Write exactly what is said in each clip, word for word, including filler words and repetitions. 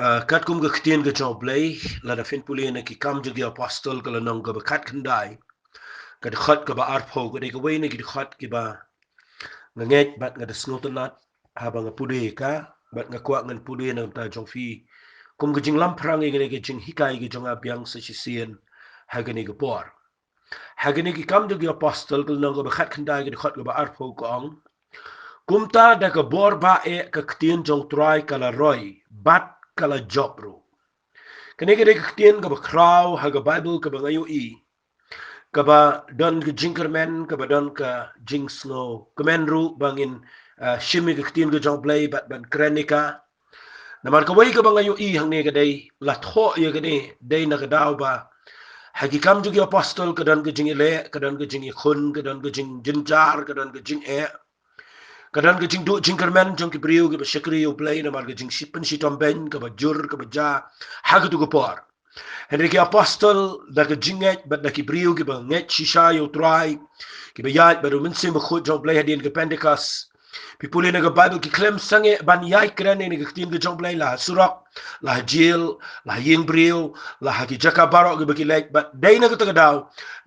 Ah, katkum ka ktien ka jong U Blei, lada phin pule na Ki Kam jong ki Apostol ka lynnong kaba khatkhyndai, ka dkhot kaba arphew, ka dei kawei na ki dkhot kiba nga ngeit bad nga da sngewtynnat haba nga pule ka, bad nga kwah ngan pule na ka bynta jong phi kum ka jinglamphrang ïa kane ka jinghikai ka jong nga biang sa shisien ha kane ka por. Ha kane Ki Kam jong ki Apostol ka lynnong kaba khatkhyndai, ka dkhot kaba arphew, ka ong: Kumta da ka bor ba eh ka ktien jong U Trai ka la roi bad ka la jop ruh. Kane ka dei ka ktien kaba khraw ha ka Baibl kaba nga ïohi, kaba don ka jingkyrmen, kaba don ka jingsngew kmen ruh ba ngin, ah, shim ïa ka ktien ka jong U Blei bad ban kren ïa ka. Namar kawei kaba nga ïohi hangne ka dei, la thoh ïa kane, dei na ka daw ba ha Ki Kam jong ki Apostol ka don ka jingïaleh, ka don ka jingïakhun, ka don ka jingjynjar, ka don ka jingeh, ka don ka jingduh jingkyrmen jong ki briew kiba shakri ïa U Blei namar ka jingshipynshitom beiñ kaba jur kaba jia ha katu ka por. Hynrei ki Apostol da ka jingngeit bad da ki briew kiba ngeit shisha ïa U Trai, kiba ïaid bad U Mynsiem Bakhuid jong U Blei hadien ka Pentekost, phi pule na ka Baibl, ki khlem sangeh ban ïai kren ïa kane ka ktien ka jong U Blei, la ha surok, la ha jel, la ha ïing briew, la ha ki jaka baroh kiba ki leit, bad dei na kata ka daw,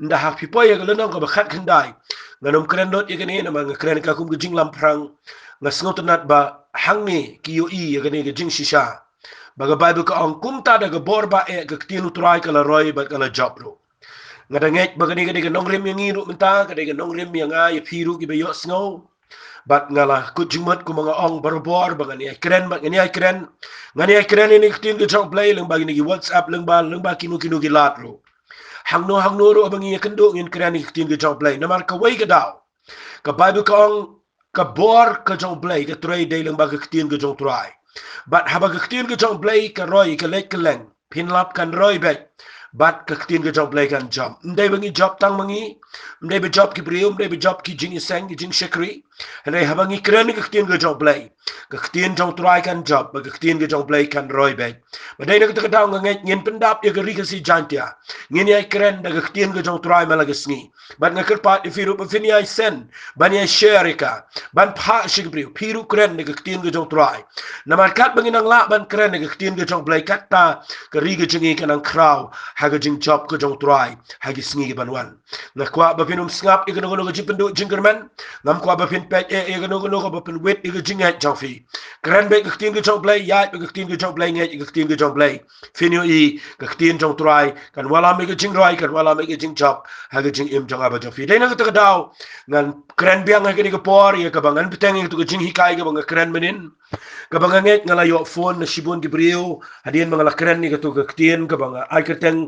ynda haba phi poi ha ka lynnong kaba khatkhyndai, ngan ym kren lut ïa kane namar nga kren ka kum ka jinglamphrang. Nga sngewtynnat ba hangne ki ïohi ïa kane ka jingshisha, ba ka Baibl ka ong: Kumta da ka bor ba eh ka ktien U Trai ka la roi bad ka la jop ruh. Nga da ngeit ba kane ka dei ka nongrim ïa ngi ruh mynta, ka dei ka nongrim ïa nga, ïa phi ruh kiba ïohsngew. Bad nga la kut jingmut kumba nga ong barabor ba ngan ïai kren, bad ngan ïai kren, ngan ïai kren ïa kane ka ktien ka jong U Blei lyngba kine ki WhatsApp, lyngba, lyngba kino kino ki lad ruh. Hangno hangno ruh haba ngi ïakynduh, ngin kren ïa ka ktien ka jong U Blei namar kawei ka daw, ka Baibl ka ong, ka bor ka jong U Blei ka trei dei lyngba ka ktien ka jong U Trai. Bad haba ka ktien ka jong U Blei ka roi, ka leit kylleng, phin lap kan roi beit, bad ka ktien ka jong U Blei kan jop. Ym dei ba ngi jop tang ma ngi, ym dei ba jop ki briew, ym dei ba jop ki jingïaseng, ki jingshakri. Hynrei haba ngi kren ïa ka ktien ka jong U Blei, ka ktien jong U Trai kan jop, bad ka ktien ka jong U Blei kan roi beit. Bad dei na kata ka daw nga ngeit ngin pyndap ïa ka Ri Khasi Jaiñtia, ngin ïai kren da ka ktien ka jong U Trai man la ka sngi. Bad nga kyrpad ïa phi ruh ba phin ïai send, ban ïai share ïa ka, ban phah sha ki briew. Phi ruh kren da ka ktien ka jong U Trai. Namar katba ngi nang lah ban kren da ka ktien ka jong U Blei, kata ka ri ka jong ngi kan nang khraw ha ka jingjop ka jong U Trai ha ki sngi ki ban wan. Nga kwah ba phin ym sngap ïa kano kano ka jingpynduh jingkyrmen. Ngam kwah ba phin peit eh ïa kano kano kaba pynwit ïa ka jingngeit jong phi. Kren beit ka ktien ka jong U Blei, ïaid beit ka ktien ka jong U Blei, ngeit ïa ka ktien ka jong U Blei. Phin ïohi ka ktien jong U Trai kan wallam ïa ka jingroi, kan wallam ïa ka jingjop ha ka jingim jong nga bad jong phi. Dei na kata ka daw ngan kren biang ha kane ka por ïa kaba ngan bteng ïa katu ka jinghikai kaba nga kren mynnin, kaba nga ngeit nga la ïoh phone na shibun ki briew hadien ba nga la kren ïa katu ka ktien, kaba nga ai kyrteng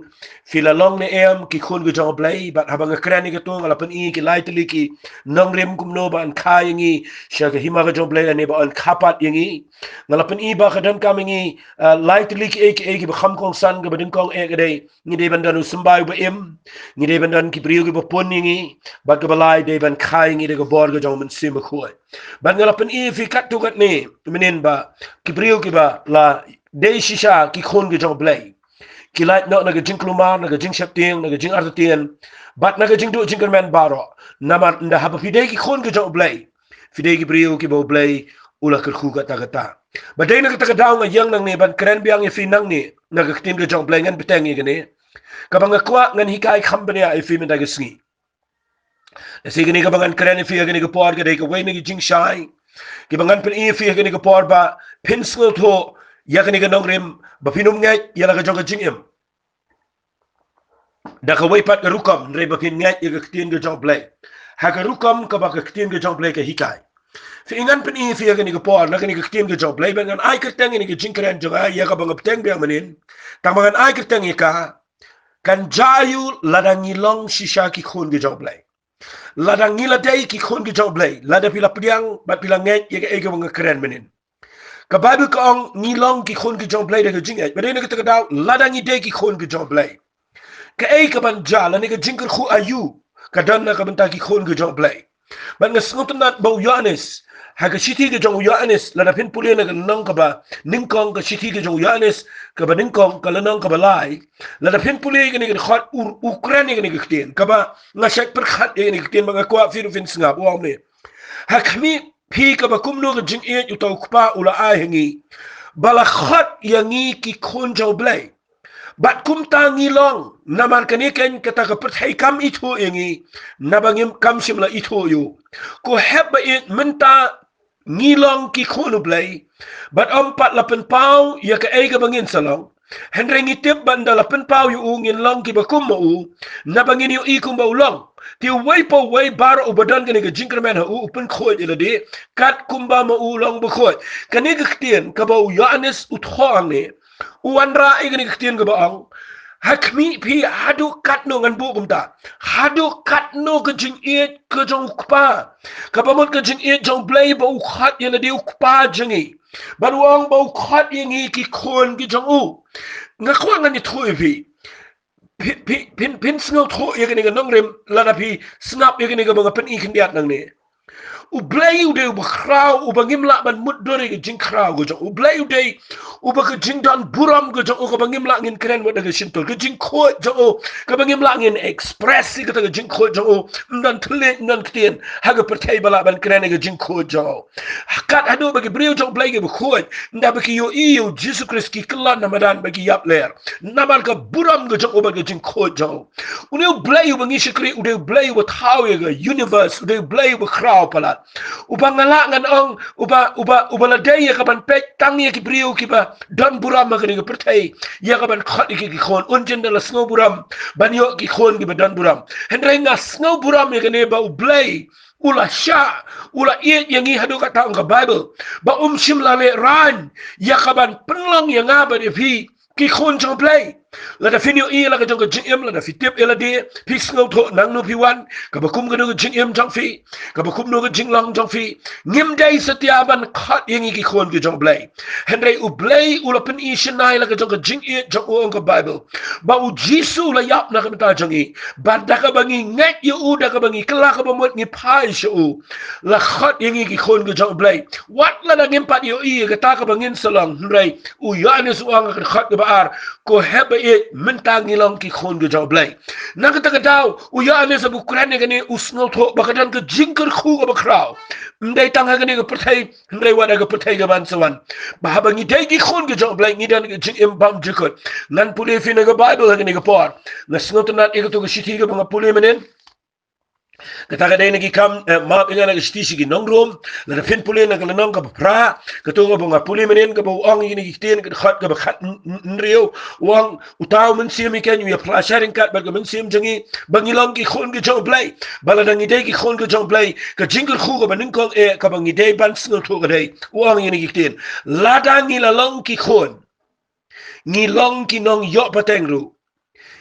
Phi La Long Ne Em, Ki Khun Ki Jong U Blei. Bad haba nga kren ïa katu, nga la pyni ki lai tylli ki nongrim kumno ban kha ïa ngi sha ka hima ka jong U Blei lane ban kha pat ïa ngi. Nga la pyni ba ka donkam ïa ngi, ah, lai tylli kiei kiei kiba kham kongsan. Kaba nyngkong eh ka dei, ngi dei ban don u symbai uba im, ngi dei ban don ki briew kiba pun ïa ngi, bad kaba lai dei ban kha ïa ngi da ka bor ka jong U Mynsiem Bakhuid. Bad nga la pyni ïa phi katto katne mynnin ba ki briew kiba la dei shisha ki khun ki jong U Blei, ki lait noh na ka jingkulmar, na ka jingsheptieng, na ka jingartatien, bad na ka jingduh jingkyrmen baroh. Namar ynda haba phi dei ki khun ki jong U Blei, phi dei ki briew kiba U Blei u la kyrkhu katta katta. Bad dei na kata ka daw nga ïeng nangne ban kren biang ïa phi nangne na ka ktien ka jong U Blei. Ngan bteng ïa kane, kaba nga kwah ngan hikai kham bniah ïa phi mynta ka sngi. Lehse kane kaba ngan kren ïa phi ha kane ka por ka dei kawei na ki jingshai kiba ngan pyni ïa phi ha kane ka por ba phin sngewthuh ïa kane ka nongrim, ba phin ym ngeit ïa la ka jong ka jingim da kawei pat ka rukom, hynrei ba phin ngeit ïa ka ktien ka jong U Blei ha ka rukom kaba ka ktien ka jong U Blei ka hikai. Phi, ngan pyni ïa phi ha kane ka por na kane ka ktien ka jong U Blei, bad ngan ai kyrteng ïa kane ka jingkren jong nga ïa kaba nga bteng biang mynnin. Tang ba ngan ai kyrteng ïa ka, kan jia aïu lada ngi long shisha ki khun ki jong U Blei? Lada ngi la dei ki khun ki jong U Blei, lada phi la pdiang bad phi la ngeit ïa kaei kaba nga kren mynnin. Ka Baibl ka ong ngi long ki khun ki jong U Blei da ka jingngeit. Bad dei na kata ka daw, lada ngi dei ki khun ki jong U Blei, kaei kaban jia lane ka jingkyrkhu aïu ka don na ka bynta ki khun ki jong U Blei? Bad nga sngewtynnat ba u Ïoannis, ha ka shithi ka jong u Ïoannis, lada phin pule na ka lynnong kaba nyngkong, ka shithi ka jong u Ïoannis kaba nyngkong, ka lynnong kaba lai, lada phin pule ïa kane ka dkhot, u, u kren ïa kane ka ktien, kaba nga shait pyrkhat ïa kane ka ktien, ba nga kwah phi ruh phin sngap. U ong ne, ha khmih phi kaba kumno ka jingïeit uta u Kpa u la ai ha ngi, ba la khot ïa ngi ki khun jong U Blei. Bad kumta ngi long, namar kane keiñ kata ka pyrthei kam ithuh ïa ngi, naba ngim kam shym la ithuh ïa u. Ko hep ba ïeit, mynta ngi long ki khun U Blei, bad ym pat la pynpaw ïa kaei kaba ngin sa long. Hynrei ngi tip ba ynda la pynpaw ïa u ngin long kiba kum ma u, naba ngin ïohi kumba u long. Te uwei pa uwei baroh uba don kane ka jingkyrmen ha u, u pynkhuid ïa lade kat kumba ma u long bakhuid. Kane ka ktien kaba u Ïoannis u thoh hangne, u wanrah ïa kane ka ktien kaba ong, ha khmih phi haduh katno, ngan buh kumta, haduh katno ka jingïeit ka jong U Kpa, kaba mut ka jingïeit jong U Blei ba u khot ïa lade U Kpa jong ngi, bad u ong ba u khot ïa ngi ki khun ki jong u. Nga kwah ngan ïathuh ïa phi. Phi, phi, phin, phin sngewthuh ïa kane ka nongrim lada phi sngap ïa kane kaba nga pyni khyndiat nangne. U Blei u dei uba khraw, uba ngim lah ban mutdur ïa ka jingkhraw ka jong u. U Blei u dei uba ka jingdon burom ka jong u kaba ngim lah ngin kren wat da ka shyntur. Ka jingkhuid jong u kaba ngim lah ngin express ïa kata ka jingkhuid jong u. Ym don thylliej, ym don ktien ha ka pyrthei ba lah ban kren ïa ka jingkhuid jong u. Kat haduh ba ki briew jong U Blei kiba khuid, ynda ba ki ïohi ïa u Jisu Khrist, ki kyllon na madan bad ki ïap ler. Namar ka burom ka jong u bad ka jingkhuid jong u. Une U Blei uba ngi shakri u dei U Blei uba thaw ïa ka universe, u dei U Blei uba khraw palat. Uba nga lah ngan ong, uba, uba, uba la dei ïa kaban peit tang ïa ki briew kiba don burom ha kane ka pyrthei, ïa kaban khot ïa ki, ki khun. Un jin da la sngew burom ban ïoh ki khun kiba don burom. Hynrei nga sngew burom ïa kane ba U Blei u la shah, u la ïeit ïa ngi haduh katta, ong ka Baibl, ba um shym la lehraiñ ïa kaban pynlong ïa nga bad ïa phi ki khun jong U Blei. Lada phin ïohi la ka jong ka jingim, lada phi tip ïa lade, phi sngewthuh nangno phi wan, kaba kum kano ka jingim jong phi, kaba kumno ka jinglong jong phi, ngim dei satia ban khot ïa ngi ki khun ki jong U Blei. Hynrei U Blei u la pyni shynna ïa la ka jong ka jingïeit jong u, ong ka Baibl, ba u Jisu u la ïap na ka bynta jong ngi. Bad da kaba ngi ngeit ïa u, da kaba ngi kylla kaba mut ngi phai sha u, la khot ïa ngi ki khun ki jong U Blei. Wat lada ngim pat ïohi ïa kata kaba ngin sa long, hynrei u Ïoannis u ong ha ka dkhot kaba ar, ko hep ba ïeit, mynta ngi long ki khun ki jong U Blei. Na kata ka daw u Ïoannis haba u kren ïa kane u sngewthuh ba ka don ka jingkyrkhu kaba khraw. Ym dei tang ha kane ka pyrthei, hynrei wat ha ka pyrthei kaban sa wan. Ba haba ngi dei ki khun ki jong U Blei ngi don ka jingim bymjukut. Ngan pule ïa phi na ka Baibl ha kane ka por. Nga sngewtynnat ïa kato ka shithi kaba nga pule mynnin. Kata ka dei na ki kam, eh, map ïa nga na ka shithi sha ki nong Rom. Lada phin pule na ka lynnong kaba phra, kato kaba nga pule mynnin, kaba u ong ïa kine ki ktien, ka dkhot kaba khat hynriew, u ong, uta u Mynsiem ïa keiñ u ïa phla sha ryngkat bad ka mynsiem jong ngi ba ngi long ki khun ki jong U Blei. Ba lada ngi dei ki khun ki jong U Blei, ka jingkyrkhu kaba nyngkong eh kaba ngi dei ban sngewthuh ka dei, u ong ïa kine ki ktien, lada ngi la long ki khun, ngi long ki nongïoh pateng ruh.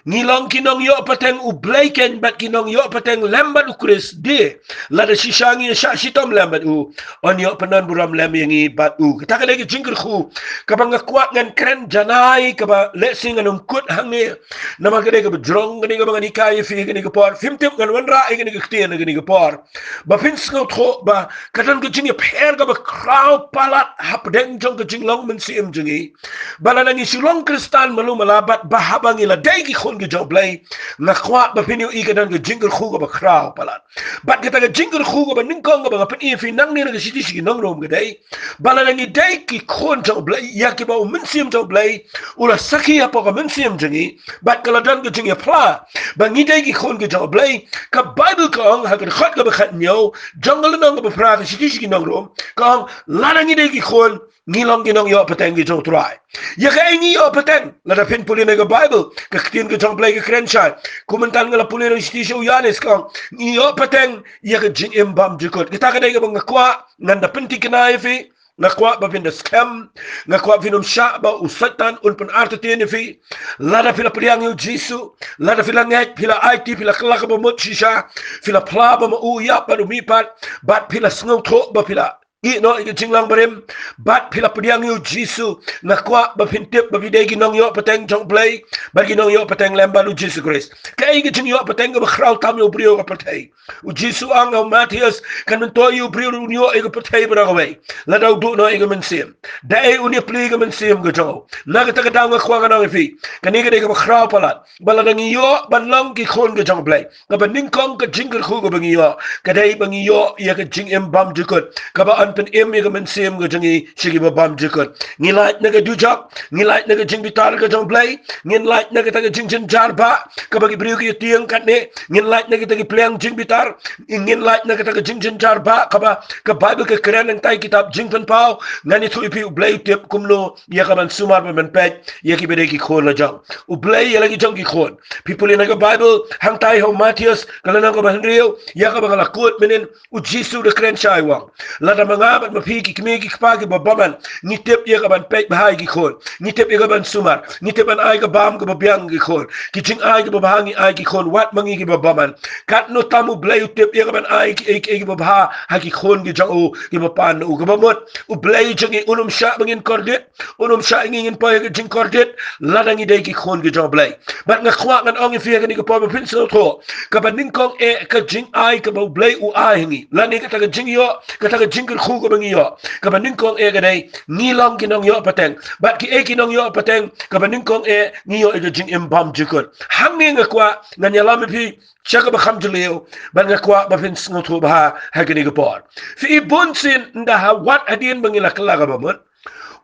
Ngi long ki nongïoh pateng U Blei keiñ bad ki nongïoh pateng lem bad U Khrist. Te lada shisha ngi ïa shah shitom lem bad u, yn ïoh pynbun burom lem ïa ngi bad u. Kata ka dei ka jingkyrkhu kaba nga kwah ngan kren janai, kaba lehse ngan ym kut hangne. Namar ka dei kaba jrong, ka dei kaba ngan hikai ïa phi ha kane ka por. Phim tip ngan wanrah ïa kane ka ktien ha kane ka por, ba phin sngewthuh ba ka don ka jingïapher kaba khraw palat hapdeng jong ka jinglong mynsiem jong ngi. Ba lada ngi shu long Khristan malu mala bad ba haba ngi la dei ki khun ki jong U Blei, nga kwah ba phin ïohi ka don ka jingkyrkhu kaba khraw palat. Bad kata ka jingkyrkhu kaba nyngkong kaba nga pyni ïa phi nangne na ka shithi sha ki nong Rom ka dei, ba lada ngi dei ki khun jong U Blei, ïa kiba u Mynsiem jong U Blei u la sakhi hapoh ka mynsiem jong ngi, bad ka la don ka jingïaphla ba ngi dei ki khun ki jong U Blei, ka Baibl ka ong ha ka dkhot kaba khathynñiew jong ka lynnong kaba phra ka shithi sha ki nong Rom, ka ong, lada ngi dei ki khun, ngi long ki nongïoh pateng ki jong U Trai. Ïa kaei ngi ïoh pateng? Lada phin pule na ka Baibl, ka ktien ka jong U Blei ka kren shai. Kumta nga la pule na ka shithi sha u Ïoannis, ka ong, ngi ïoh pateng ïa ka jingim bymjukut. Kata ka dei kaba nga kwah ngan da pynthikna ïa phi. Nga kwah ba phin da skhem. Nga kwah phin ym shah ba u Soitan un pynartatien ïa phi. Lada phi la pdiang ïa u Jisu, lada phi la ngeit, phi la aiti, phi la kylla kaba mut shisha, phi la phla ba ma u u ïap bad u mihpat, bad phi la sngewthuh ba phi la ïeh noh ïa ka jinglong barim, bad phi la pdiang ïa u Jisu, nga kwah ba phin tip ba phi dei ki nongïoh pateng jong U Blei bad ki nongïoh pateng lem bad u Jisu Khrist. Kaei ka jingïoh pateng kaba khraw tam ïa u briew ha ka pyrthei? U Jisu u ong ha u Mathaios, kan myntoi ïa u briew un ïoh ïa ka pyrthei baroh kawei lada u duh noh ïa ka mynsiem. Da ei un ïa plie ïa ka mynsiem ka jong u? Na kata ka daw nga kwah ngan ong ïa phi, kane ka dei kaba khraw palat. Ba lada ngi ïoh ban long ki khun ki jong U Blei, kaba nyngkong ka jingkyrkhu kaba ngi ïoh ka dei ba ngi ïoh ïa ka jingim bymjukut, kaba pynim ïa ka mynsiem ka jong ngi sha kiba bymjukut. Ngi lait na ka dujok, ngi lait na ka jingbitar ka jong U Blei, ngin lait na kata ka jingjynjar ba kaba ki briew ki tieng katne, ngin lait na kata ki pliang jingbitar, ngin lait na kata ka jingjynjar ba kaba ka Bible ka kren hangtai kitab Jingpynpaw. Ngan ïathuh ïa phi U Blei u tip kumno ïa ka ban sumar ban pynpeit ïa kiba dei ki khun la jong U Blei ïa la ki jong ki khun. Phi pule na ka Bible hangtai ha u Mathaios ka lynnong kaba hynriew, ïa kaba nga la kut mynnin, u Jisu u da kren shai u ong, lada ma nga bad ma phi ki kmie ki kpa kiba bymman, ngi tip ïa ka ban peit bha ïa ki khun, ngi tip ïa ka ban sumar, ngi tip ban ai ka bam kaba biang ïa ki khun, ki jingai kiba bha ngi ai ki khun, wat ma ngi kiba bymman. Katno tam U Blei u tip ïa ka ban ai ki, ki, kiba bha ha ki khun ki jong u kiba pan na u. Kaba mut U Blei jong ngi un ym shah ba ngin kordit, un ym shah ïa ngi ngin poi ha ka jingkordit lada ngi dei ki khun ki jong U Blei. Bad nga kwah ngan ong ïa phi ha kane ka por ba phin sngewthuh, kaba nyngkong eh ka jingai kaba U Blei u ai ha ngi, lane kata ka jingïoh, kata ka jingkyrkhu kaba ngi ïoh, kaba nyngkong eh ka dei ngi long ki nongïoh pateng. Bad kiei ki nongïoh pateng? Kaba nyngkong eh ngi ïoh ïa ka jingim bymjukut. Hangne nga kwah ngan ïalam ïa phi sha kaba kham jylliew, bad nga kwah ba phin sngewthuh bha ha kane ka por. Phi i, bunsien ynda ha, wat hadien ba ngi la kylla kaba mut,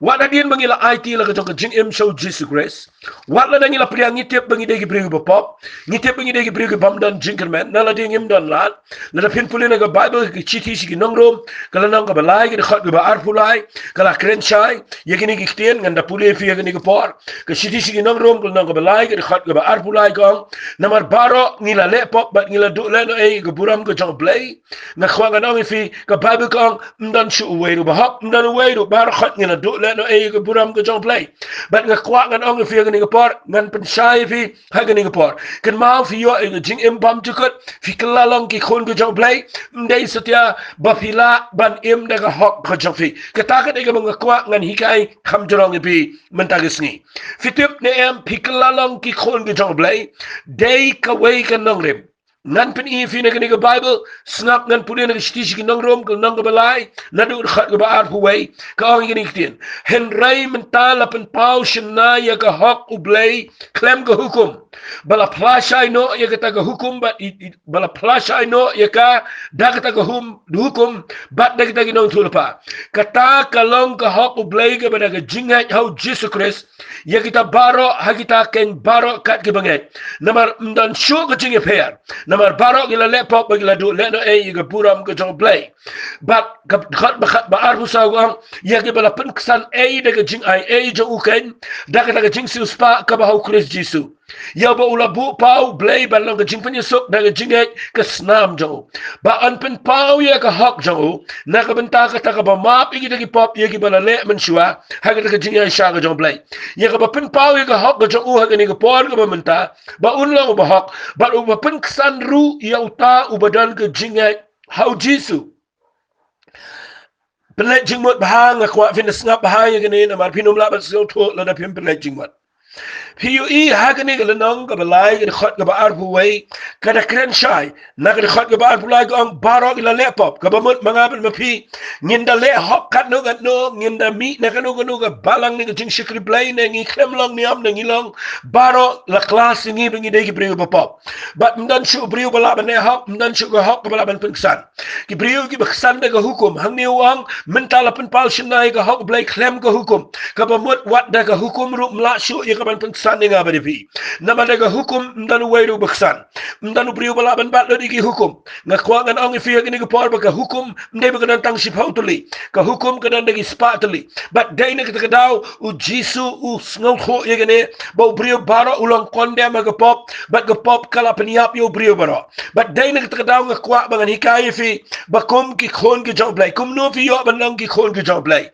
wat hadien ba ngi la aiti la ka jong ka jingim sha u Jisu Khrist, wat lada ngi la pdiang, ngi tip ba ngi dei ki briew kiba pop, ngi tip ba ngi dei ki briew ki bym don jingkyrmen. Na lade ngim don lad. Lada phin pule na ka Bible, ka shithi sha ki nong Rom ka lynnong kaba lai, ka dkhot kaba arphew lai, ka la kren shai ïa kine ki ktien. Ngan da pule ïa phi ha kane ka por. Ka shithi sha ki nong Rom ka lynnong kaba lai, ka dkhot kaba arphew lai ka ong, namar baroh ngi la leh pop bad ngi la duh lehnohei ïa ka burom ka jong U Blei. Nga kwah ngan ong ïa phi, ka Bible ka ong, ym don shuh uwei ruh ba hok, ym don uwei ruh, baroh khoit ngi la duh lehnohei ïa ka burom ka jong U Blei. Bad nga kwah ngan ong ïa phi ha kane ka por, ngan pynshai ïa phi ha kane ka por. Kynmaw, phi ïoh ïa ka jingim bymjukut, phi kylla long ki khun ka jong U Blei, ym dei satia ba phi lah ban im da ka hok ka jong phi. Kata ka dei kaba nga kwah ngan hikai kham jrong ïa phi mynta ka sngi. Phi tip ne em, phi kylla long ki khun ka jong U Blei dei kawei ka nongrim. Ngan pyni ïa phi na kane ka Bible. Sngap, ngan pule na ka shithi sha ki nong Rom ka lynnong kaba lai, naduh ka dkhot kaba arphew wei, ka ong ïa kine ki ktien, hynrei mynta la pynpaw shynna ïa ka hok U Blei khlem ka hukum, ba la phla shai noh ïa kata ka hukum, bad i, i, ba la phla shai noh ïa ka da kata ka hum, hukum, bad da kita ki nongïathuhlypa. Kata ka long ka hok U Blei kaba da ka jingngeit ha u Jisu Khrist ïa kita baroh, ha kita keiñ baroh kat kiba ngeit. Namar ym don shuh ka jingïapher, namar baroh ki la leh pop bad ki la duh lehnohei ïa ka burom ka jong U Blei. Bad ka dkhot ba khat, ba arphew saw ka ong, ïa kiba la pynksan ei da ka jingai ei jong u keiñ, da kata ka jingsiewspah kaba ha u Khrist Jisu, ïa uba u la buh paw U Blei ban long ka jingpynïasuk da ka jingngeit ka snam jong u, ba yn pynpaw ïa ka hok jong u na ka bynta kata kaba map ïa kita ki pop ïa kiba la leh mynshuwa ha kata ka jingïaishah ka jong U Blei. Ïa kaba pynpaw ïa ka hok ka jong u ha kane ka por kaba mynta, ba un long uba hok bad uba pynksan ruh ïa uta uba don ka jingngeit ha u Jisu. Pynleit jingmut bha, nga kwah phin da sngap bha ïa kane, namar phin ym lah ban sngewthuh lada phim pynleit jingmut. Phi ïohi ha kane ka lynnong kaba lai, ka dkhot kaba arphew wei, ka da kren shai na ka dkhot kaba arphew lai, ka ong, baroh ki la leh pop. Kaba mut ma nga bad ma phi ngin da leh hok katno katno, ngin da mih na kano kano ka balang ne ka jingshakri Blei, ne ngi khlem long niam, ne ngi long, baroh la klas ïa ngi ba ngi dei ki briew ba pop. Bad ym don shuh u briew ba lah ban leh hok, ym don shuh ka hok kaba lah ban pynksan. Ki briew kiba ksan da ka hukum, hangne u ong, mynta la pynpaw shynna ïa ka hok U Blei khlem ka hukum. Kaba mut wat da ka hukum ruh ym lah shuh ïa ka ban pynksan ïa nga bad ïa phi. Namar da ka hukum ym don uwei ruh ba ksan. Ym don u briew ba lah ban bat lut ïa ki hukum. Nga kwah ngan ong ïa phi ha kane ka por ba ka hukum ym dei ba ka don tang shiphew tylli. Ka hukum ka don da ki spah tylli. Bad dei na kata ka daw u Jisu u sngewthuh ïa kane, ba u briew baroh u long condemn ha ka pop, bad ka pop ka la pynïap ïa u briew baroh. Bad dei na kata ka daw nga kwah ba ngan hikai ïa phi ba kum ki khun ki jong U Blei, kumno phi ïoh ban long ki khun ki jong U Blei.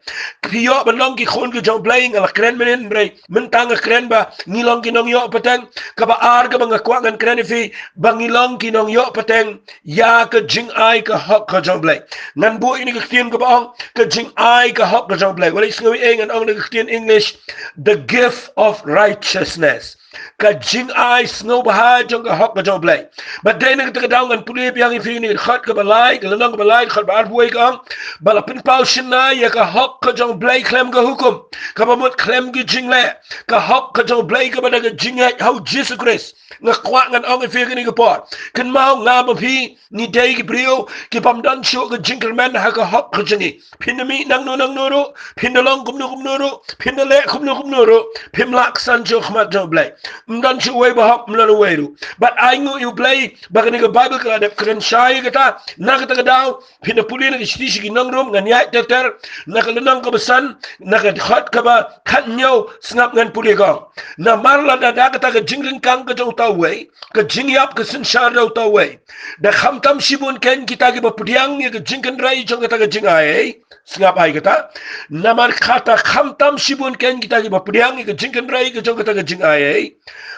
Phi ïoh ban long ki khun ki jong U Blei, nga la kren mynhynrei mynta nga kren ba ngi long ki nongïoh pateng. Kaba ar kaba nga kwah ngan kren ïa phi, ba ngi long ki nongïoh pateng ïa ka jingai ka hok ka jong U Blei. Ngan buh ïa kane ka ktien kaba ong ka jingai ka hok ka jong U Blei. Wat la sngew ei, ngan ong da ka ktien English, the gift of righteousness. Ka jingai sngewbha jong ka hok ka jong U Blei. Bad dei na kata ka daw ngan pule biang ïa phi na ka dkhot kaba lai, ka lynnong kaba lai, dkhot ba arphew wei ka ong, ba la pynpaw shynna ïa ka hok ka jong U Blei khlem ka hukum, kaba mut khlem ka jingleh. Ka hok ka jong U Blei kaba da ka jingngeit ha U Jisu Khrist. Nga kwah ngan ong ïa phi ha kane ka por, kynmaw nga bad phi ngi dei ki briew ki bym don shuh ka jingkyrmen ha ka hok ka jong ngi. Phin da mih nangno nangno ruh, phin da long kumno kumno ruh, phin da leh kumno kumno ruh, phim lah ksan shuh ha khmat jong U Blei. Ym don shuh uwei ba hok, ym don uwei ruh. Bad ai nguh ïa U Blei ba kane ka Baibl ka la dep kren shai ïa kata. Na kata ka daw phin da pule na ka shithi sha ki nong Rom, ngan ïaid ter ter na ka lynnong kaba san, na ka dkhot kaba khathynñiew, sngap ngan pule, ka ong: Namar lada da kata ka jingryngkang ka jong uta uwei, ka jingïap ka synshar da uta uwei, da khamtam shibun keiñ kita kiba pdiang ïa ka jingkynrei jong kata ka jingai ei. Sngap, ai kata: Namar kata khamtam shibun keiñ kita kiba pdiang ïa ka jingkynrei ka jong kata ka jingai ei,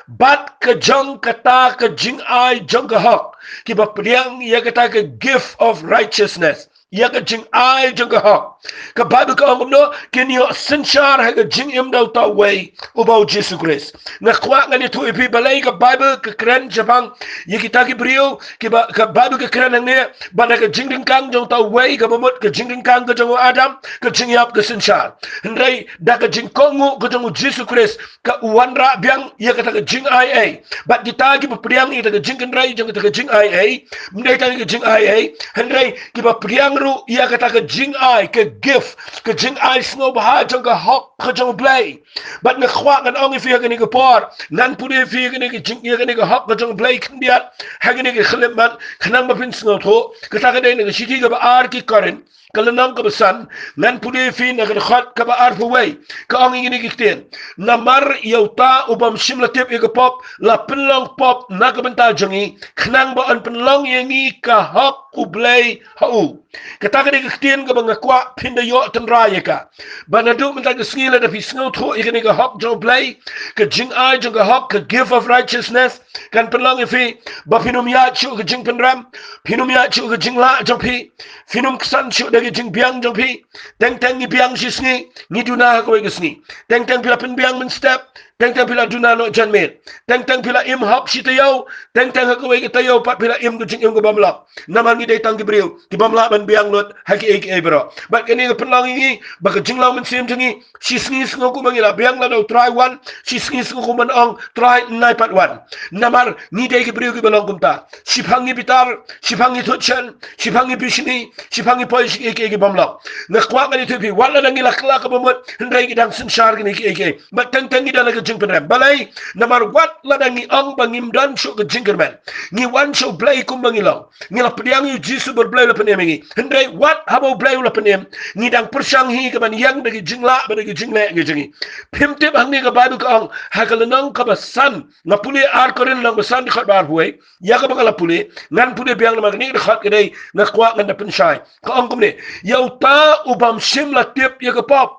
bad ka jong kata ka jingai jong ka hok, kiba pdiang ïa kata ka gift of righteousness, ïa ka jingai jong ka hok. Ka Baibl ka ong kumno? Kin ïoh synshar ha ka jingim da uta uwei, uba U Jisu Khrist. Nga kwah ngan ïathuh ïa phi balei ka Baibl ka kren shaphang ïa kita ki briew, kiba, ka Baibl ka kren hangne ba da ka jingryngkang jong uta uwei, kaba mut ka jingryngkang ka jong u Adam, ka jingïap ka synshar. Hynrei da ka jingkohnguh ka jong U Jisu Khrist, ka u wanrah biang ïa kata ka jingai ei. Bad kita kiba pdiang ïa kata ka jingkynrei jong kata ka jingai ei, ym dei tang ïa ka jingai ei, hynrei kiba pdiang ruh ïa kata ka jingai, ka gift, ka jingai sngewbha jong ka hok ka jong U Blei. Bad nga kwah ngan ong ïa phi ha kane ka por, ngan pule ïa phi ha kane ka jing, ïa kane ka hok ka jong U Blei khyndiat ha kane ka khyllipmat, khnang ba phin sngewthuh. Kata ka dei na ka shithi kaba ar ki Korinth, ka lynnong kaba san, ngan pule ïa phi na ka dkhot kaba arphew wei. Ka ong ïa kine ki ktien: Namar ïa uta u bym shym la tip ïa ka pop, la pynlong pop na ka bynta jong ngi, khnang ba yn pynlong ïa ngi ka hok U Blei ha u. Kata ka dei ka ktien kaba nga kwah phin da ïoh tynrai ïa ka. Ba naduh mynta ka sngi lada phi sngewthuh ïa kane ka hok jong U Blei, ka jingai jong ka hok, ka gift of righteousness, kan pynlong ïa phi ba phin ym ïaid shuh ka jingpynrem, phin ym ïaid shuh ka jinglah jong phi, phin ym ksan shuh da ka jingbiang jong phi. Teng teng ngi biang shisngi, ngi duna ha kawei ka sngi. Teng teng phi la pynbiang mynstep, teng teng phi la duna noh janmiet. Teng teng phi la im hok shi taïew, teng teng ha kawei ka taïew pat phi la im ka jingim ka bym lok. Namar ngi dei tang ki briew ki bym lah ban biang lut ha kiei kiei baroh. Bad kane ka pynlong ïa ngi ba ka jinglong mynsiem jong ngi, shisngi sngew kumba ngi la biang lada U Trai wan, shisngi sngew kumba ngi ong, Trai, nai pat wan. Namar ngi dei ki briew kiba long kumta. Shiphang ngi bitar, shiphang ngi thut shen, shiphang ngi bishni, shiphang ngi poi sha kiei kiei ki bym lok. Nga kwah ngan ïathuh ïa phi, wat lada ngi la kylla kaba mut, hynrei ngi dang synshar kine kiei kiei. Bad teng teng ngi don ha ka jingpynrem. Balei? Namar wat lada ngi ong ba ngim don shuh ka jingkyrmen, ngi wan sha U Blei kumba ngi long, ngi la pdiang ïa U Jisu bad U Blei u la pynim ïa ngi. Hynrei wat haba U Blei u la pynim, ngi dang pyrshang hi kaban ïeng da ki jinglah bad da ki jingleh ki jong ngi. Phim tip hangne ka Baibl ka ong ha ka lynnong kaba san, nga pule Ar Korinth lynnong ba san dkhot ba arphew wei, ïa kaba nga la pule, ngan pule biang namar kane ka dkhot ka dei nga kwah ngan da pynshai. Ka ong kumne: Ïa uta u bym shym la tip ïa ka pop.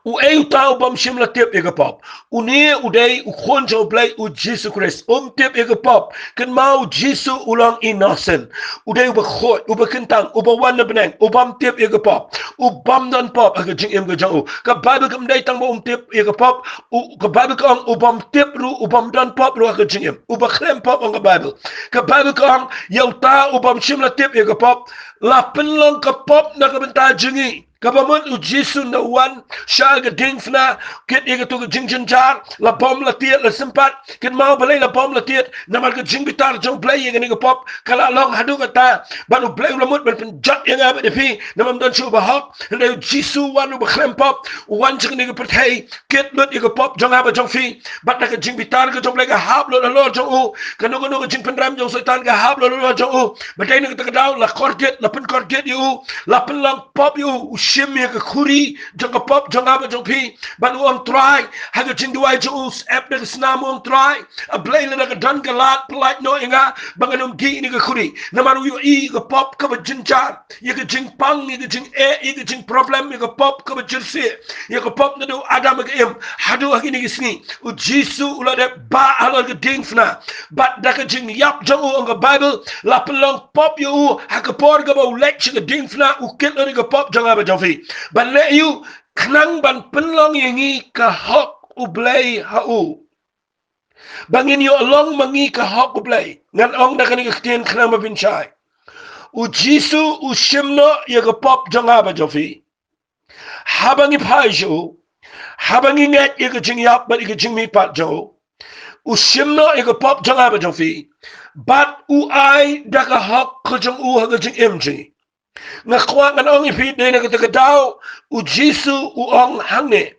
Uei uta u bym shym la tip ïa ka pop? Une u dei u Khun jong U Blei, U Jisu Khrist. Um tip ïa ka pop. Kynmaw, U Jisu u long innocent. U dei uba khuid, uba kyntang, uba wan na bneng, u bym tip ïa ka pop, u bym don pop ha ka jingim ka jong u. Ka Baibl kam dei tang ba um tip ïa ka pop, u, ka Baibl ka ong u bym tip ruh, u bym don pop ruh ha ka jingim. Uba khlem pop, ong ka Baibl. Ka Baibl ka ong ïa uta u bym shym la tip ïa ka pop, la pynlong ka pop na ka bynta jong ngi. Kaba mut U Jisu u wan sha ka diengphna, kit ïa kato ka jingjynjar, la bom la tied la sympat. Kynmaw balei la bom la tied? Namar ka jingbitar jong U Blei ïa kane ka pop ka la long haduh katta. Bad U Blei u la mut ban pynjot ïa nga bad ïa phi, namar ym don shuh uba hok. Hynrei U Jisu u wan, uba khlem pop, u wan sha kane ka pyrthei, kit lut ïa ka pop jong nga bad jong phi. Bad da ka jingbitar ka jong U Blei ka hap lut halor jong u. Kano kano ka jingpynrem jong Soitan ka hap lut halor jong u. Bad dei na kata ka daw la kordit, la pynkordit ïa u, la pynlong pop ïa u, u shim ïa ka khuri jong ka pop jong nga bad jong phi. Bad u ong, Trai, ha ka jingduwai jong u, syep da ka snam, u ong, Trai, A Blei, lada ka don ka lad, pyllait noh ïa nga ba ngan ym dih ïa kane ka khuri. Namar u ïohi ïa ka pop kaba jynjar, ïa ka jingpang, ïa ka jingeh, ïa ka jingproblem, ïa ka pop kaba jyrsieh, ïa ka pop naduh Adam ha ka Im haduh ha kine ki sngi. U Jisu u la dep bah halor ka diengphna. Bad da ka jingïap jong u, ong ka Baibl, la pynlong pop ïa u ha ka por kaba u leit sha ka diengphna, u kit lut ïa ka pop jong nga bad jong phi. Ban leh aïu? Khnang ban pynlong ïa ngi ka hok U Blei ha u. Ba ngin ïoh long ma ngi ka hok U Blei. Ngan ong da kane ka ktien khnang ba phin shai. U Jisu u shim noh ïa ka pop jong nga bad jong phi. Haba ngi phai sha u, haba ngi ngeit ïa ka jingïap bad ïa ka jingmihpat jong u, u shim noh ïa ka pop jong nga bad jong phi. Bad u ai da ka hok ka jong u ha ka jingim jong ngi. Nga kwah ngan ong ïa phi, dei na kata ka daw u Jisu u ong hangne.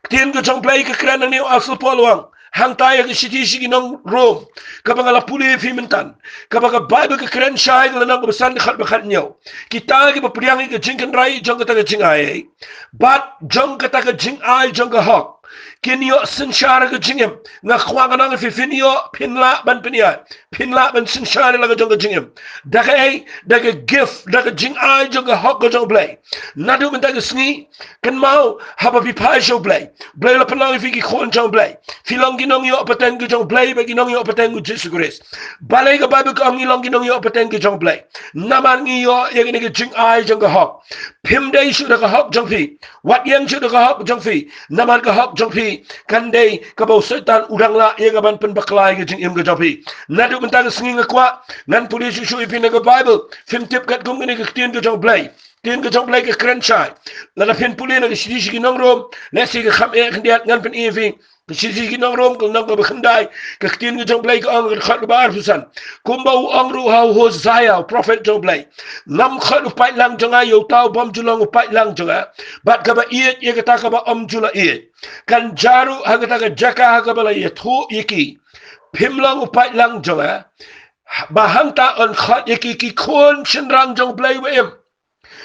Ktien ka jong U Blei ka kren hangne, u Apostol Paul u ong hangta ïa ka shithi sha ki nong Rom, kaba nga la pule ïa phi mynta, kaba ka Baibl ka kren shai, ka lynnong kaba san, dkhot ba khathynñiew. Kita kiba pdiang ïa ka jingkynrei jong kata ka jingai ei bad jong kata ka jingai jong ka hok, kin ïoh synshar ka jingim. Nga kwah ngan ong ïa phi, phin ïoh, phin lah ban pynïaid, phin lah ban synshar ïa la ka jong ka jingim. Da kaei? Da ka gift, da ka jingai jong ka hok ka jong U Blei. Naduh mynta ka sngi, kynmaw, haba phi phai sha U Blei, U Blei u la pynlong ïa phi ki khun jong U Blei. Phi long ki nongïoh pateng ki jong U Blei bad ki nongïoh pateng u Jisu Khrist. Balei ka Baibl ka ong ngi long ki nongïoh pateng ki jong U Blei? Namar ngi ïoh ïa kane ka jingai jong ka hok. Phim dei shuh da ka hok jong phi. Wat ïeng shuh da ka hok jong phi. Namar ka hok jong phi kan dei kaba u Soitan u dang lah ïa ka ban pynbakla ïa ka jingim ka jong phi. Naduh mynta ka sngi nga kwah ngan pule shuh shuh ïa phi na ka Baibl. Phim tip katkum kane ka ktien ka jong U Blei. Ktien ka jong U Blei ka kren shai. Lada phin pule na ka shithi sha ki nong Rom, lehse ka kham eh khyndiat, ngan pyni ïa phi. Ka shithi sha ki nong Rom, ka lynnong kaba khyndai, ka ktien ka jong U Blei ka ong, ka dkhot kaba arphew san. Kumba u ong ruh ha u Hosea, u prophet jong U Blei: Ngam khot u paidlang jong nga ïa uta u bym ju long u paidlang jong nga, bad kaba ïeit ïa kata kaba ym ju la ïeit. Kan jia ruh ha kata ka jaka ha kaba la ïathuh ïa ki: Phim long u paidlang jong nga. Ba hangta yn khot ïa ki ki khun shynrang jong U Blei ba im.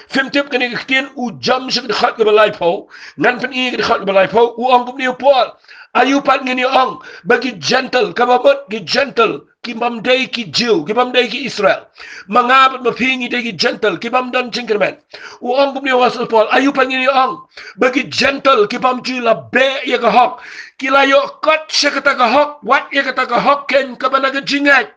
Phim tip kane ka ktien, u jam sha ka dkhot kaba laiphew. Ngan pyni ka dkhot kaba laiphew, u ong kumne u Paul: Aïu pat ngin ïa ong ba ki Jentil, kaba mut ki Jentil ki bym dei ki Jiw, ki bym dei ki Israel, ma nga bad ma phi ngi dei ki Jentil ki bym don jingkyrmen? U ong kumne u Apostol Paul: Aïu pat ngin ïa ong ba ki Jentil ki bym ju la beh ïa ka hok ki la ïoh kot sha kata ka hok, wat ïa kata ka hok keiñ kaba na ka jingngeit?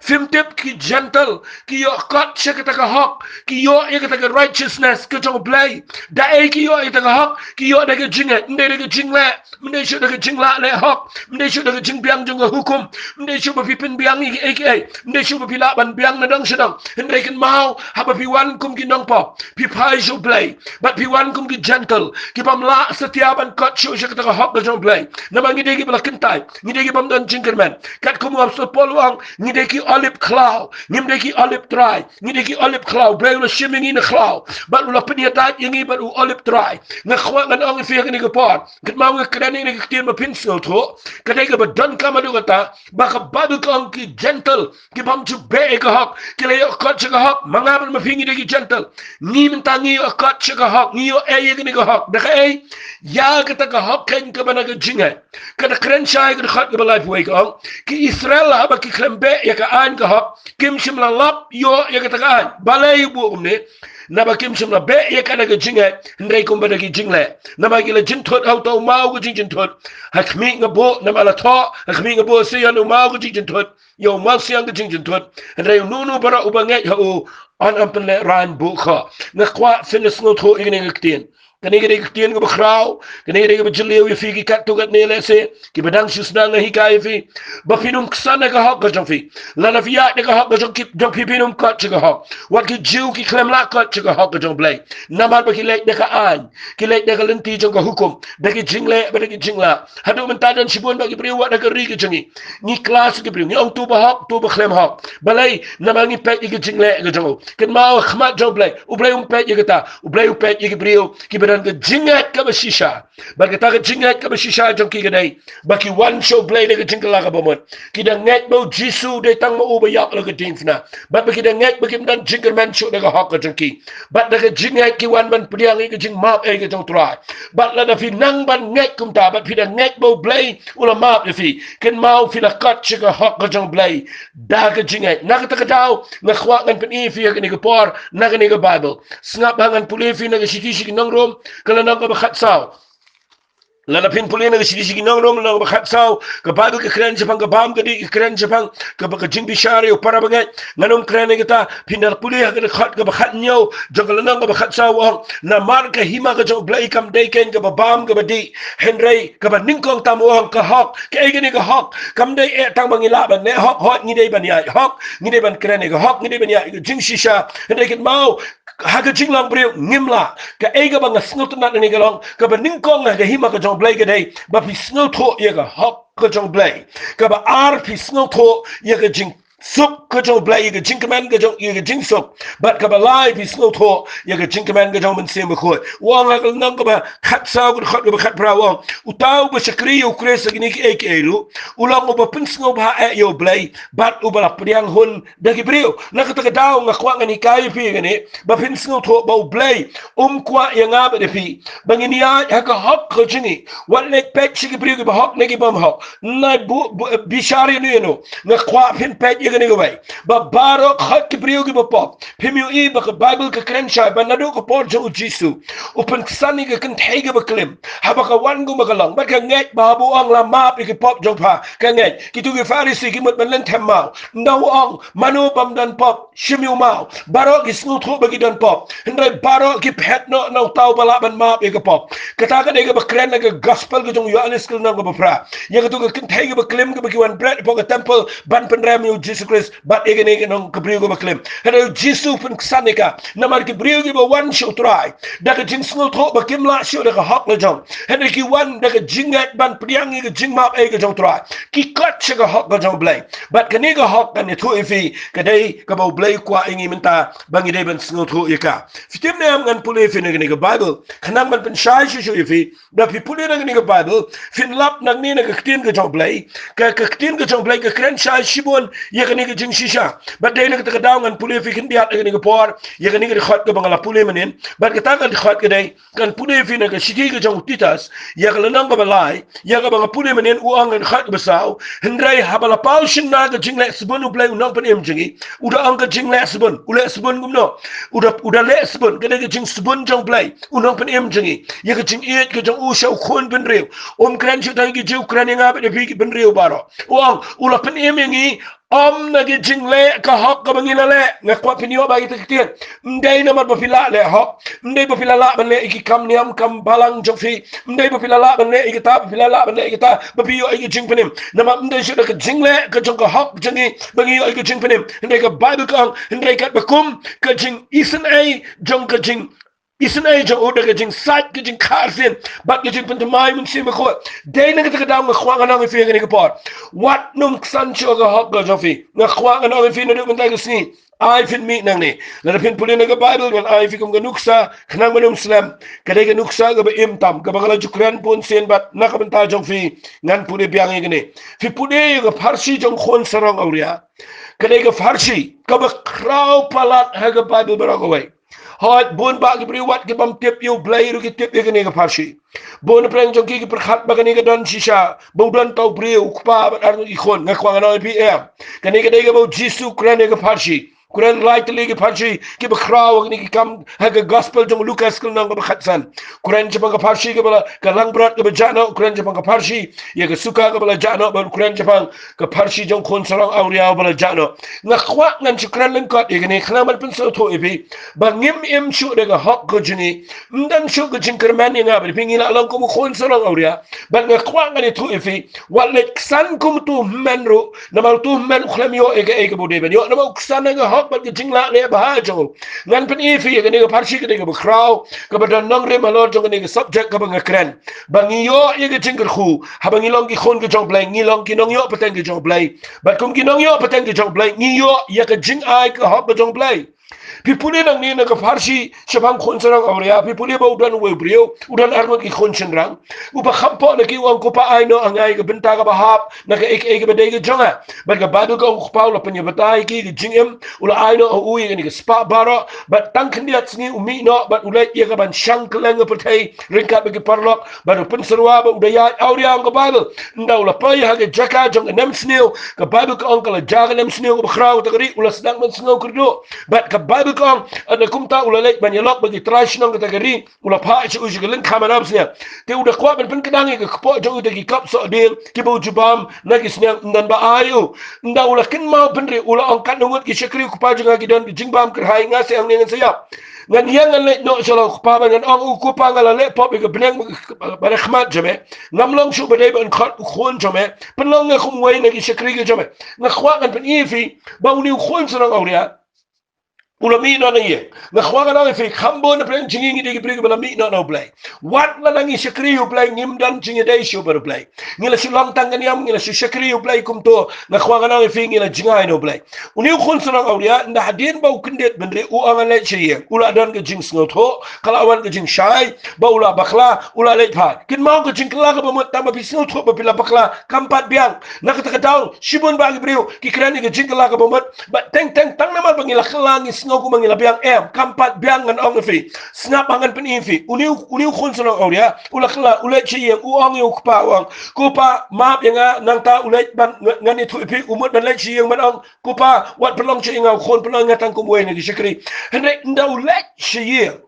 Phim tip, ki Jentil ki ïoh kot sha kata ka hok, ki ïoh ïa kata ka righteousness ka jong U Blei. Da ei ki ïoh ïa kata ka hok? Ki ïoh da ka jingngeit, ym dei da ka jingleh, ym dei shuh da ka jinglah leh hok, ym dei shuh da ka jingbiang jong ka hukum, ym dei shuh ba phi pynbiang ïa kiei kiei, ym dei shuh ba phi lah ban biang na dong sha dong. Hynrei kynmaw, haba phi wan kum ki nongpop, phi phai sha U Blei, bad phi wan kum ki Jentil ki bym lah satia ban kot shuh sha kata ka hok ka jong U Blei. Namar ngi dei kiba la kyntait, ngi dei ki bym don jingkyrmen. Katkum u Apostol Paul u ong, ngi dei ki olib khlaw, ngim dei ki olib trai. Ngi dei ki olib khlaw, U Blei u la shim ïa ngi na khlaw bad u la pynïadait ïa ngi bad u olib trai. Nga kwah ngan ong ïa phi ha kane ka por, kynmaw, nga kren ïa kane ka ktien ba phin sngewthuh. Ka dei kaba donkam haduh katta ba ka Baibl ka ong ki Jentil ki bym ju beh ïa ka hok ki la ïoh kot sha ka hok. Ma nga bad ma phi ngi dei ki Jentil. Ngi mynta ngi ïoh kot sha ka hok, ngi ïoh ei ïa kane ka hok. Da kaei? Ïa kata ka hok keiñ kaba na ka jingngeit. Ka da kren shai ka dkhot kaba laiphew wei, ka ong: Ki Israel haba ki khlem beh ïa ka aiñ ka hok, kim shym la lap ïoh ïa kata ka aiñ. Balei u buh kumne? Naba kim shym la beh ïa ka na ka jingngeit, hynrei kumba na ka jingleh. Naba ki la jynthut ha uta u maw ka jingjynthut. Ha khmih nga buh, naba la thoh, ha khmih nga buh, sa ïa u maw ka jingjynthut, ïa u mawsiang ka jingjynthut. Hynrei uno uno baroh uba ngeit ha u, un ym pynlehraiñ buh khoh. Nga kwah phin sngewthuh ïa kane ka ktien. Kane ka dei ka ktien kaba khraw, kane ka dei kaba jylliew ïa phi ki katto katne lehse kiba dang shu sdang, nga hikai ïa phi ba phin ym ksan ha ka hok ka jong phi. Lada phi ïaid da ka hok ka jong ki, jong phi, phin ym kot sha ka hok. Wat ki Jiw ki khlem lah kot sha ka hok ka jong U Blei, namar ba ki leit da ka aiñ, ki leit da ka lynti jong ka hukum, da ki jingleh bad da ki jinglah. Haduh mynta don shibun bad ki briew wat ha ka ri ka jong ngi, ngi klas ki briew, ngi ong tu ba hok, tu ba khlem hok. Balei? Namar ngi peit ïa ka jingleh ka jong u. Kynmaw, ha khmat jong U Blei, U Blei um peit ïa kata. U Blei u peit ïa ki briew kiba don ka jingngeit kaba shisha. Bad kata ka jingngeit kaba shisha jong ki ka dei ba ki wan sha U Blei da ka jingkylla kaba mut. Ki da ngeit ba u Jisu dei tang ma u ba ïap la ka diengphna, bad ba ki da ngeit ba kim don jingkyrmen shuh da ka hok ka jong ki. Bad da ka jingngeit ki wan ban pdiang ïa ka jingmap ei ka jong U Trai. Bad lada phi nang ban ngeit kumta, bad phi da ngeit ba U Blei u la map ïa phi, kynmaw, phi la kot sha ka hok ka jong U Blei da ka jingngeit. Na kata ka daw nga kwah ngan pyni ïa phi ha kane ka por na kane ka Baibl. Sngap ba ngan pule ïa phi na ka shithi sha ki nong Rom, ka lynnong kaba khatsaw. Lada phin pule na ka shithi sha ki nong Rom lynnong kaba khatsaw, ka Baibl ka kren shaphang ka bam ka dih, ka kren shaphang kaba ka jingbishar ïa u para bangeit. Ngan ym kren ïa kata, phin da pule ha ka dkhot kaba khathynñiew jong ka lynnong kaba khatsaw u ong, namar ka hima ka jong U Blei kam dei keiñ kaba bam kaba dih, hynrei kaba nyngkong tam u ong ka hok. Kaei kane ka hok? Kam dei eh tang ba ngi lah ban leh hok, hooid ngi dei ban ïaid hok, ngi dei ban kren ïa ka hok, ngi dei ban ïaid ïa ka jingshisha, hynrei kynmaw ha ka jinglong briew ngim lah. Kaei kaba nga sngewtynnat hangne ka long, kaba nyngkong ha ka hima ka jong U Blei ka dei ba phi sngewthuh ïa ka hok ka jong U Blei. Kaba ar, phi sngewthuh ïa ka jingsuk ka jong U Blei, ïa ka jingkmen ka jong, ïa ka jingsuk. Bad kaba lai, phi sngewthuh ïa ka jingkmen ka jong U Mynsiem Bakhuid. U ong ha ka lynnong kaba khatsaw, ka dkhot kaba khatphra u ong, uta uba shakri ïa U Khrist ha kine kiei kiei ruh u long uba pynsngewbha eh ïa U Blei bad uba la pdiang hun da ki briew. Na kata ka daw nga kwah ngan hikai ïa phi kane ba phin sngewthuh ba U Blei um kwah ïa nga bad ïa phi ba ngin ïaid ha ka hok ka jong ngi. Wat leit peit sha ki briew kiba hok ne ki bym hok. Nai bu, bu, bishar ïa no ïa no. Nga kwah phin peit ïa kane kawei, ba baroh khoit ki briew kiba pop. Phim ïohi ba ka Baibl ka kren shai ba naduh ka por jong u Jisu u pynksan ïa ka kynthei kaba klim, haba ka wan kumba ka long, bad ka ngeit ba haba u ong la map ïa ki pop jong pha, ka ngeit. Kito ki Pharisi ki mut ban lynthem maw, nda u ong mano bym don pop, shim ïa u maw. Baroh ki sngewthuh ba ki don pop, hynrei baroh ki phet noh na uta uba lah ban map ïa ka pop. Kata ka dei kaba kren na ka gospel ka jong u Ïoannis ka lynnong kaba phra, ïa kato ka kynthei kaba klim kaba ki wan bret hapoh ka temple ban pynrem ïa u Jisu Khrist bad ïa kane ka nong ka briew kaba klim. Hynrei u Jisu u pynksan ïa ka, namar ki briew kiba wan sha u Trai da ka jingsngewthuh ba kim lah shuh da ka hok la jong, hynrei ki wan da ka jingngeit ban pdiang ïa ka jingmap ei ka jong u Trai, ki koit sha ka hok ka jong U Blei. Bad kane ka hok, ngan ïathuh ïa phi, ka dei kaba U Blei u kwah ïa ngi mynta ba ngi dei ban sngewthuh ïa ka. Phi tip ne em, ngan pule ïa phi na kane ka Baibl khnang ban pynshai shuh shuh ïa phi. Da phi pule na kane ka Baibl, phin lap nangne na ka ktien ka jong U Blei. Ka, ka ktien ka jong U Blei ka kren shai shibun ïa kane ka jingshisha. Bad dei na kata ka daw ngan pule ïa phi khyndiat ha kane ka por ïa kane ka dkhot kaba nga la pule mynnin. Bad kata ka dkhot ka dei, ngan pule ïa phi na ka shithi ka jong u Titus, ïa ka lynnong kaba lai, ïa kaba nga pule mynnin, u ong ha ka dkhot kaba saw, hynrei haba la paw shynna ka jingleh sbun U Blei u Nongpynim jong ngi. U da ong ka jingleh sbun, u leh sbun kumno? U da, u da leh sbun, ka dei ka jingsbun jong U Blei u Nongpynim jong ngi, ïa ka jingïeit ka jong u sha u khun bynriew. Um kren shuh tang ïa ki Jiw, u kren ïa nga bad ïa phi ki bynriew baroh. U ong u la pynim ïa ngi, ym na ki jingleh ka hok kaba ngi la leh. Nga kwah phin ïoh ba ïa kita ki ktien. Ym dei namar ba phi la leh hok, ym dei ba phi la lah ban leh ïa ki kam niam kam balang jong phi, ym dei ba phi la lah ban leh ïa kita, ba phi la lah ban leh ïa kita ba phi ïoh ïa ka jingpynim. Namar ym dei shuh da ka jingleh ka jong ka hok jong ngi ba ngi ïoh ïa ka jingpynim. Hynrei ka Baibl ka ong, hynrei katba kum ka jingisynei jong ka jing isynei jong u da ka jingsait, ka jingkha arsien bad ka jingpynthymmai Mynsiem Bakhuid. Dei na kata ka daw nga kwah ngan ong ïa phi ha kane ka por, wat nym ksan shuh ka hok ka jong phi. Nga kwah ngan ong ïa phi naduh mynta ka sngi, ai phin mih nangne. Lada phin pule na ka Baibl, ngan ai ïa phi kum ka nuksa khnang ba nym slem. Ka dei ka nuksa kaba im tam kaba nga la ju kren bun sien bad na ka bynta jong phi ngan pule biang ïa kane. Phi pule ïa ka pharshi jong u khun sarong awria. Ka dei ka pharshi kaba khraw palat ha ka Baibl baroh kawei. Hooid, bun bah ki briew wat ki bym tip ïa U Blei ruh ki tip ïa kane ka pharshi. Bun na pdeng jong ki ki pyrkhat ba kane ka don shisha, ba u don tang u briew, u kpa bad arngut ki khun. Nga kwah ngan ong ïa phi em, kane ka dei kaba u Jisu u kren ïa ka pharshi. U kren lai tylli ki pharshi kiba khraw ha kine ki kam ha ka gospel jong u Lukas ka lynnong kaba khatsan. U kren shaphang ka pharshi kaba la, ka langbrot kaba jah noh, u kren shaphang ka pharshi ïa ka suka kaba la jah noh, bad u kren shaphang ka pharshi jong u khun sarong awria uba la jah noh. Nga kwah ngan shu kren lyngkot ïa kane khnang ban pynsngewthuh ïa phi ba ngim im shuh da ka hok ka jong ngi. Ym don shuh ka jingkyrmen ïa nga bad ïa phi, ngi la long kum u khun sarong awria. Bad nga kwah ngan ïathuh ïa phi, wat leit ksan kum utu u hynmen ruh, namar utu u hynmen u khlem ïoh ïa kaei kaba u dei ban ïoh, namar u ksan ha ka hok bad ka jingleh bha jong u. Ngan pyni ïa phi ïa kane ka pharshi, ka dei kaba khraw, kaba don nongrim halor jong kane ka subject kaba nga kren. Ba ngi ïoh ïa ka jingkyrkhu, haba ngi long ki khun ka jong U Blei, ngi long ki nongïoh pateng ka jong U Blei. Bad kum ki nongïoh pateng ka jong U Blei, ngi ïoh ïa ka jingai ka hok ka jong U Blei. Phi pule nangne na ka pharshi shaphang u khun sarong awria, phi pule ba u don uwei u briew, u don arngut ki khun shynrang. Uba kham pop na ki u ong, ko pa, ai noh ha nga ïa ka bynta kaba hap na kaei kaei kaba dei ka jong nga. Bad ka Baibl ka ong u kpa u la pynïabatai ïa ki ka jingim, u la ai noh ha u ïa kane ka spah baroh, bad tang khyndiat sngi u mih noh bad u leit ïa kaban shang kylleng ka pyrthei ryngkat bad ki paralok, bad u pynsyrwa ba u da ïaid awria, ong ka Baibl. Ynda u la poi ha ka jaka jong ka nemsniew, ka Baibl ka ong ka la jia ka nemsniew kaba khraw, kata ka ri u la sdang ban sngew kyrduh. Bad Bible ka ong, ynda kumta u la leit ban ïalok bad ki trai shnong kata ka ri, u la phah sha u sha ka lyngkha manaw sniang. Te u da kwah ban pynkdang ïa ka kpoh jong u da ki kap sohdieng kiba u ju bam na ki sniang, ym don ba ai u. Ynda u la kynmaw bynriew, u la ong, katno ngut ki shakri u kpa jong nga ki don ki jingbam kyrhai, nga seh hangne ngan sa ïap. Ngan ïeng ngan leit noh sha la u kpa bad ngan ong, u kpa, nga la leh pop ïa ka bneng bad ka khmat jong me. Ngam long shuh ba dei ban khot u khun jong me. Pynlong nga kum uwei na ki shakri ki jong me. Nga kwah ngan pyni ïa phi ba une u khun shnong awria u la mih noh na ïing. Nga kwah ngan ong ïa phi, kham bun na pdeng jong ngi ngi dei ki briew kiba la mih noh na U Blei. Wat la nang ngi shakri U Blei, ngim don jingïadei shuh bad U Blei. Ngi la shu long tang ka niam, ngi la shu shakri U Blei kumto. Nga kwah ngan ong ïa phi, ngi la jngai na U Blei. Une u khun shnong awria, ynda hadien ba u kyndit bynriew, u ong ngan leit sha ïing. U la don ka jingsngewthuh, ka la wan ka jingshai ba u la bakla, u la leit phai. Kynmaw, ka jingkylla kaba mut, tang ba phi sngewthuh ba phi la bakla kam pat biang. Na kata ka daw shibun bah ki briew ki kren ïa ka jingkylla kaba mut, bad teng teng tang namar ba ngi la kylla ngi sngew kumba ngi la biang. Em, kam pat biang, ngan ong ïa phi. Sngap, ngan pyni ïa phi. Une u, une u khun shnong awria u la kylla, u leit sha ïing, u ong ïa u kpa, u ong, ko pa, map ïa nga, nangta u leit ban, ngan, ngan ïathuh ïa phi. U mut ban leit sha ïing ban ong, ko pa, wat pynlong shuh ïa nga u khun, pynlong ïa nga tang kum uwei na ki shakri. Hynrei ynda u leit sha ïing,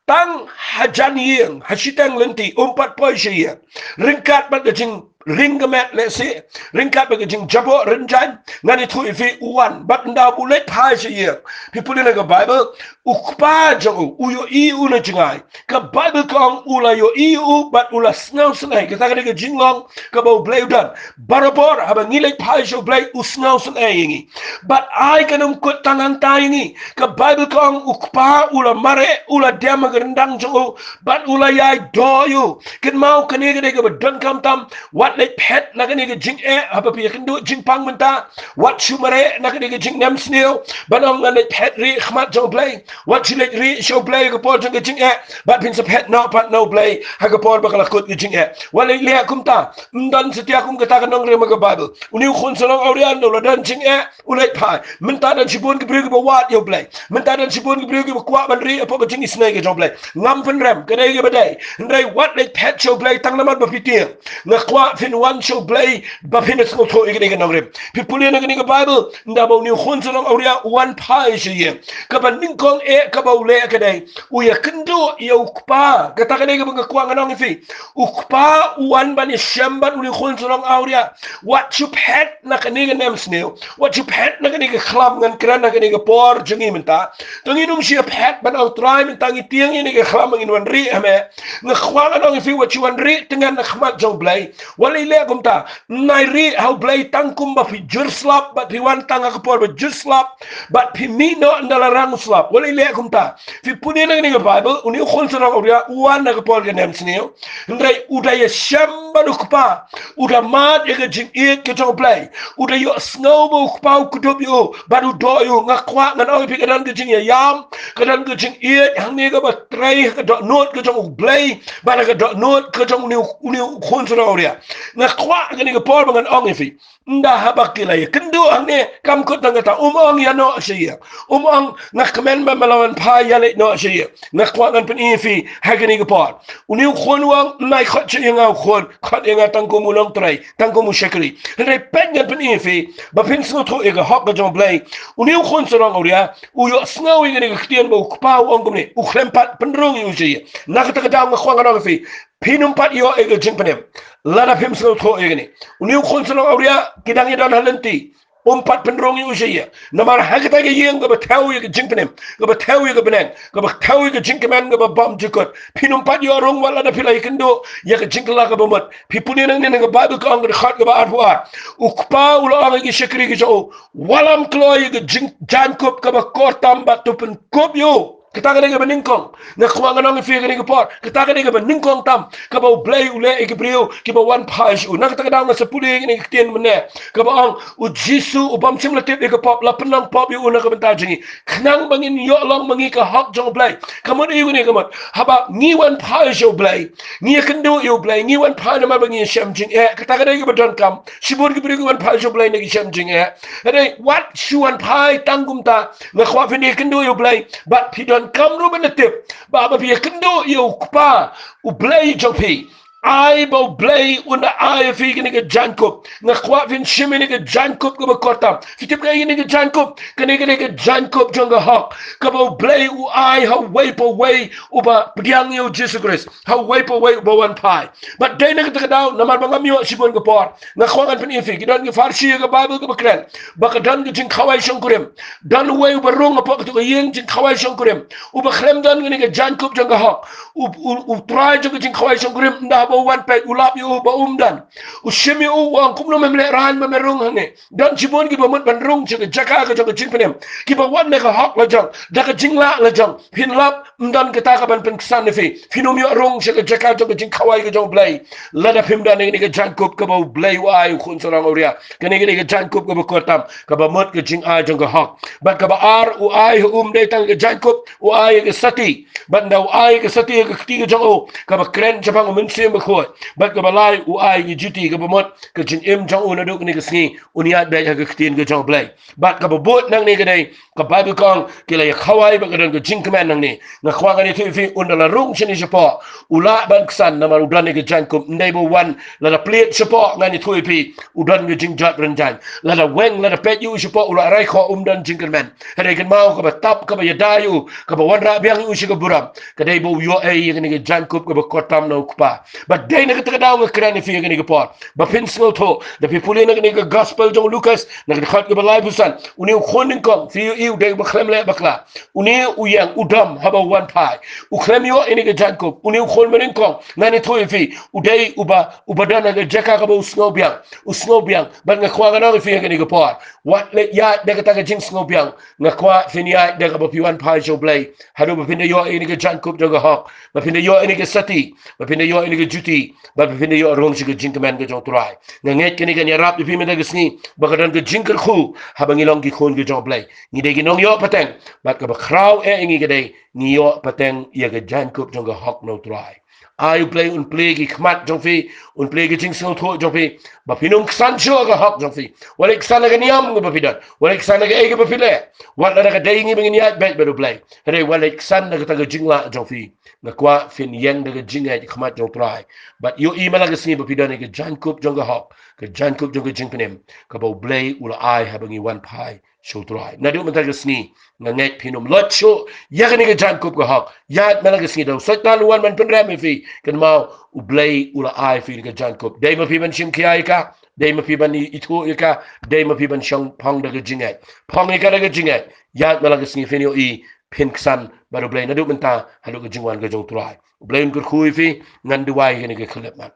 tang hajan ïing, ha shiteng lynti, um pat poi sha ïing. Ryngkat bad ka jingring ka met lehse, ryngkat bad ka jingjaboh rynjang, ngan ïathuh ïa phi, u wan. Bad ynda u leit phai sha ïing, phi pule na ka Bible, u kpa jong u, u ïohi u la jngai. Ka Bible ka ong u la ïohi u bad u la sngewsynei. Kata ka dei ka jinglong kaba U Blei u don. Barabor haba ngi leit phai sha U Blei, u sngewsynei ïa ngi. Bad ai kan ym kut tang hangta ïa ngi. Ka Bible ka ong u kpa u la mareh, u la dem ha ka ryndang jong u, bad u la ïai duh ïa u. Kynmaw, kane ka dei kaba donkam tam. Wat leit phet na kane ka jingeh haba phi ïakynduh jingpang mynta. Wat shu mareh na kane ka jingnem sniew ban ong ngan leit phet rieh ha khmat jong U Blei. Wat shu leit rieh sha U Blei ha ka por jong ka jingeh bad phin sa phet noh pat na U Blei ha ka por ba ka la kut ka jingeh. Wat leit leh kumta. Ym don satia kum kata ka nongrim ha ka Bible. Une u khun shnong awria, ynda u la don jingeh, u leit phai. Mynta don shibun ki briew kiba wad ïa U Blei. Mynta don shibun ki briew kiba kwah ban rieh hapoh ka jingisynei ka jong U Blei. Ngam pynrem, ka dei kaba dei. Hynrei wat leit phet sha U Blei tang namar ba phi tieng. Nga kwah phin wan sha U Blei ba phin sngewthuh ïa kane ka nongrim. Phi pule na kane ka Bible, ynda ba une u khun shnong awria u wan phai sha ïing, kaba nyngkong eh kaba u leh ka dei u ïakynduh ïa u kpa. Kata ka dei kaba nga kwah ngan ong ïa phi. U kpa u wan ban ïashem bad une u khun shnong awria. Wat shu phet na kane ka nem sniew. Wat shu phet na kane ka khlam, ngan kren na kane ka por jong ngi mynta. To ngin ym shu phet ban ong, Trai, mynta ngi tieng ïa kane ka khlam, ngin wan rieh ha me. Nga kwah ngan ong ïa phi, wat shu wan rieh tyngen na khmat jong U Blei. Wat leh kumta. Ym nai rieh ha U Blei tang kumba phi jur slap bad phi wan tang ha ka por ba jur slap bad phi mih noh ynda la rang u slap. Wat leh kumta. Phi pule na kane ka Bible, une u khun shnong awria u wan ha ka por ka nem sniew. Hynrei u da ïashem bad u kpa. U da mad ïa ka jingïeit ka jong U Blei. U da ïohsngew ba u kpa u kdup ïa u bad u duh ïa u. Nga kwah ngan ong ïa phi, ka don ka jingïaïam, ka don ka jingïeit hangne kaba trei ha ka dohnud ka jong U Blei bad ha ka dohnud ka jong une u, une u khun shnong awria. Nga kwah kane ka por ba ngan ong ïa phi. Ynda haba ki la ïakynduh hangne, kam kut tang kata, um ong ïa noh sha ïing. Um ong nga kmen ba me la wan phai, ïa leit noh sha ïing. Nga kwah ngan pyni ïa phi ha kane ka por. Une u khun u ong, ym nai khot shuh ïa nga u khun, khot ïa nga tang kum u nongtrei, tang kum u shakri. Hynrei peit, ngan pyni ïa phi ba phin sngewthuh ïa ka hok ka jong U Blei. Une u khun shnong awria u ïohsngew ïa kane ka ktien ba u kpa u ong kumne, u khlem pat pynrung ïa u sha ïing. Na kata ka daw nga kwah ngan ong ïa phi, phin ym pat ïoh ïa ka jingpynim lada phim sngewthuh ïa kane. Une u khun shnong awria, ki dang ïadon ha lynti, um pat pynrung ïa u sha ïing. Namar ha kata ka ïing kaba thew ïa ka jingpynim, kaba thew ïa ka bneng, kaba thew ïa ka jingkmen kaba bymjukut, phin ym pat ïoh rung wat lada phi la ïakynduh ïa ka jingkylla kaba mut. Phi pule nangne na ka Bible, ka ong ka dkhot kaba arphew ar, u kpa u la ong ïa ki shakri ki jong u, wallam kloi ïa ka jingjaiñkup kaba kor tam bad to pynkup ïa u. Kata ka dei kaba nyngkong. Nga kwah ngan ong ïa phi ha kane ka por, kata ka dei kaba nyngkong tam kaba U Blei u leh ïa ki briew kiba wan phai sha u. Na kata ka daw nga sa pule ïa kane ka ktien mynne kaba ong, U Jisu u bym shym la tip ïa ka pop, la pynlong pop ïa u na ka bynta jong ngi, khnang ba ngin ïoh long ma ngi ka hok jong U Blei. Ka mut ïa kane, ka mut haba ngi wan phai sha U Blei, ngi ïakynduh ïa U Blei, ngi wan phai namar ba ngi ïashem jingeh. Kata ka dei kaba donkam. Shibun ki briew ki wan phai sha U Blei na ki shem jingeh. Hynrei wat shu wan phai tang kumta. Nga kwah phin ïakynduh ïa U Blei bad phi donkam ruh ban da tip ba haba phi ïakynduh ïa u kpa, U Blei jong phi, Ai ba U Blei un da ai ïa phi kane ka jaiñkup. Nga kwah phin shim ïa kane ka jaiñkup kaba kordor tam. Phi tip kaei kane ka jaiñkup? Kane ka dei ka jaiñkup jong ka hok, kaba U Blei u ai ha uwei pa uwei uba pdiang ïa U Jisu Khrist, ha uwei pa uwei uba wan phai. Bad dei na kata ka daw, namar ba ngam ïoh shibun ka por, nga kwah ngan pyni ïa phi. Ki don ki Pharisi ha ka Baibl kaba kren ba ka don ka jingkhawai shongkurim. Don uwei uba rung hapoh kata ka ïing jingkhawai shongkurim, uba khlem don kane ka jaiñkup jong ka hok. U, u, U Trai jong ka jingkhawai shongkurim, ynda haba u wan peit, u lap ïa u ba um don. U shim ïa u, u ong, kumno mem lehraiñ ba me rung hangne? Don shibun kiba mut ban rung sha ka jaka ka jong ka jingpynim, kiba wan da ka hok la jong, da ka jinglah la jong. Phin lap, ym don kata kaban pynksan ïa phi. Phin ym ïoh rung sha ka jaka jong ka jingkhawai ka jong U Blei lada phim don ïa kane ka jaiñkup kaba U Blei u ai, u khun sarong awria. Kane ka dei ka jaiñkup kaba kordor tam, kaba mut ka jingai jong ka hok. Bad kaba ar, u ai ha u ym dei tang ka jaiñkup, u ai ka sati. Bad ynda u ai ka sati ha ka kti ka jong u, kaba kren shaphang U Mynsiem Bakhuid. Bad kaba lai, u ai ka juti, kaba mut ka jingim jong u naduh kane ka sngi un ïaid beit ha ka ktien ka jong U Blei. Bad kaba bud nangne ka dei, ka Baibl ka ong, ki la ïa khawai bad ka don ka jingkmen nangne. Nga kwah ngan ïathuh ïa phi, un da la rung shane shapoh, u lah ban ksan namar u don ïa ka jaiñkup. Ym dei ba u wan lada plied shapoh, ngan ïathuh ïa phi, u don ka jingjot rynjang. Lada weng, lada peit ïa u shapoh, u la rai khoh, um don jingkyrmen. Hynrei kynmaw, kaba tap, kaba ïada ïa u, kaba wanrah biang ïa u sha ka burom, ka dei ba u ïoh ei ïa kane ka jaiñkup kaba kordor tam na U Kpa. Bad dei na kata ka daw nga kren ïa phi ha kane ka por, ba phin sngewthuh. Da phi pule na kane ka Gospel jong u Lukas, na ka dkhot kaba laiphew san, une u khun nyngkong, phi ïohi, u dei uba khlem leh bakla. Une u ïeng, u dom haba u wan phai. U khlem ïoh ïa kane ka jaiñkup. Une u khun banyngkong, ngan ïathuh ïa phi, u dei uba, uba don ha ka jaka kaba u sngew biang. U sngew biang. Bad nga kwah ngan ong ïa phi ha kane ka por, wat leit ïaid da kata ka jingsngew biang. Nga kwah phin ïaid da kaba phi wan phai sha U Blei, haduh ba phin da ïoh ïa kane ka jaiñkup jong ka hok, ba phin da ïoh ïa kane ka sati, ba phin da ïoh ïa kane ka juti, bad ba phin da ïoh rung sha ka jingkmen ka jong U Trai. Nga ngeit kane kan ïarap ïa phi mynta ka sngi, ba ka don ka jingkyrkhu haba ngi long ki khun ka jong U Blei. Ngi dei ki nongïoh pateng, bad kaba khraw eh ïa ngi ka dei, ngi ïoh pateng ïa ka jaiñkup jong ka hok na U Trai. Ai U Blei un plie ki khmat jong phi, un plie ki jingsngewthuh jong phi, ba phin ym ksan shuh ka hok jong phi. Wat leit ksan na ka niam kaba phi don, wat leit ksan na kaei kaba phi leh. Wat lada ka dei ïa ngi ba ngin ïaid beit bad U Blei, hynrei wat leit ksan na kata ka jinglah jong phi. Nga kwah phin ïeng da ka jingngeit ha khmat jong U Trai, bad ïohi man la ka sngi ba phi don ïa ka jaiñkup jong ka hok, ka jaiñkup jong ka jingpynim, kaba U Blei u la ai haba ngi wan phai sha U Trai. Naduh mynta ka sngi, nga ngeit phin ym loit shuh ïa kane ka jaiñkup ka hok. Ïaid man la ka sngi, da u Soitan u wan ban pynrem ïa phi, kynmaw, U Blei u la ai phi ka jaiñkup. Dei ma phi ban shim khia ïa ka, dei ma phi ban i-, ithuh ïa ka, dei ma phi ban shong phong da ka jingngeit. Phong ïa ka da ka jingngeit. Ïaid man la ka sngi, phin ïohi, phin ksan bad U Blei naduh mynta haduh ka jingwan ka jong U Trai. U Blei un kyrkhu ïa phi. Ngan duwai ha kane ka khyllipmat.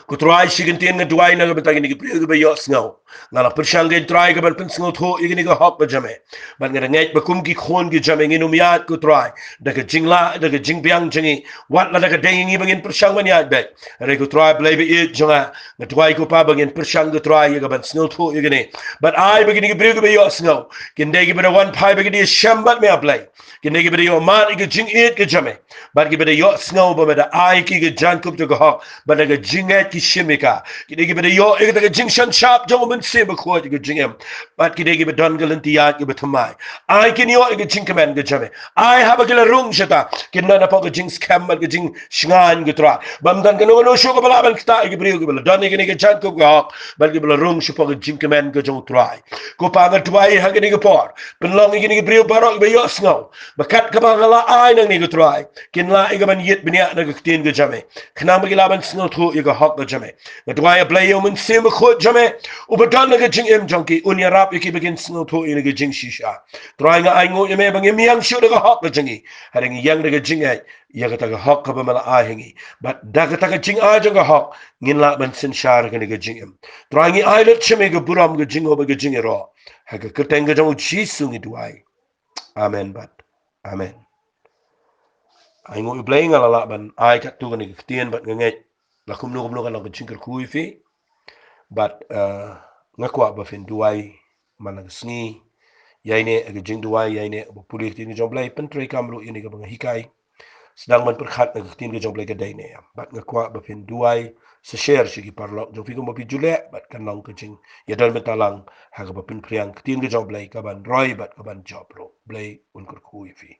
Ko Trai, shi kyntien nga duwai na ka bynta kine ki briew kiba ïohsngew. Nga la pyrshang, ko Trai, ka ban pynsngewthuh ïa kane ka hok ka jong me. Bad nga da ngeit ba kum ki khun ki jong me ngin ym ïaid, ko Trai, da ka jinglah, da ka jingbiang jong ngi. Wat lada ka dei ïa ngi ba ngin pyrshang ban ïaid beit. Hynrei, ko Trai Blei ba ïeit jong nga, nga duwai, ko Pa, ba ngin pyrshang, ko Trai, ïa ka ban sngewthuh ïa kane. Bad ai ba kine ki briew kiba ïohsngew kin dei kiba da wan phai bad ki da ïashem bad me, A Blei. Kin dei kiba da ïohmad ïa ka jingïeit ka jong me. Bad kiba da ïohsngew ba me da ai ki ka jaiñkup jong ka hok, bad da ka jingngeit ki shim ïa ka. Kin dei kiba da ïoh ïa kata ka jingsngewshap jong U Mynsiem Bakhuid ïa ka jingim. Bad kin dei kiba don ka lynti ïaid kaba thymmai. Ai kin ïoh ïa ka jingkmen ka jong me. Ai haba ki la rung shata, kin don hapoh ka jingskhem bad ka jingshngaiñ, ko Trai. Bym don kano kano shuh kaba lah ban ktah ïa ki briew kiba la don ïa kane ka jaiñkup ka hok, bad kiba la rung shapoh ka jingkmen ka jong U Trai. Ko Pa, nga duwai ha kane ka por, pynlong ïa kine ki briew baroh kiba ïohsngew ba kat kaba nga la ai nangne, ko Trai, kin lah ïa ka ban ïit bniah na ka ktien ka jong me, khnang ba ki lah ban sngewthuh ïa ka hok ka jong me. Nga duwai, A Blei, ïa U Mynsiem Bakhuid jong me, uba don ha ka jingim jong ki, un ïarap ïa ki ba kin sngewthuh ïa kane ka jingshisha. Trai, nga ainguh ïa me ba ngim ïeng shuh da ka hok ka jong ngi, hynrei ngi ïeng da ka jingngeit ïa kata ka hok kaba me la ai ha ngi. Bad da kata ka jingai jong ka hok, ngin lah ban synshar ha kane ka jingim. Trai, ngi ai lut sha me ka burom, ka jingngeit bad ka jingïaroh. Ha ka kyrteng ka jong U Jisu ngi duwai. Amen bad amen. Ainguh, U Blei, nga la lah ban ai katto katne ka ktien, bad nga ngeit la kumno kumno kan long ka jingkyrkhu ïa phi. Bad, eh, nga kwah ba phin duwai man la ka sngi. Ïaineh ka jingduwai, ïaineh ba pule ka ktien ka jong U Blei, pyntreikam ruh ïa kane kaba nga hikai. Sdang ban pyrkhat na ka ktien ka jong U Blei ka dei ne em. Bad nga kwah ba phin duwai sa share sha ki paralok jong phi kumba phi ju leh, bad kan long ka jingïadon bynta lang ha kaba pynphriang ka ktien ka jong U Blei, kaban roi bad kaban jop ruh. U Blei un kyrkhu ïa phi.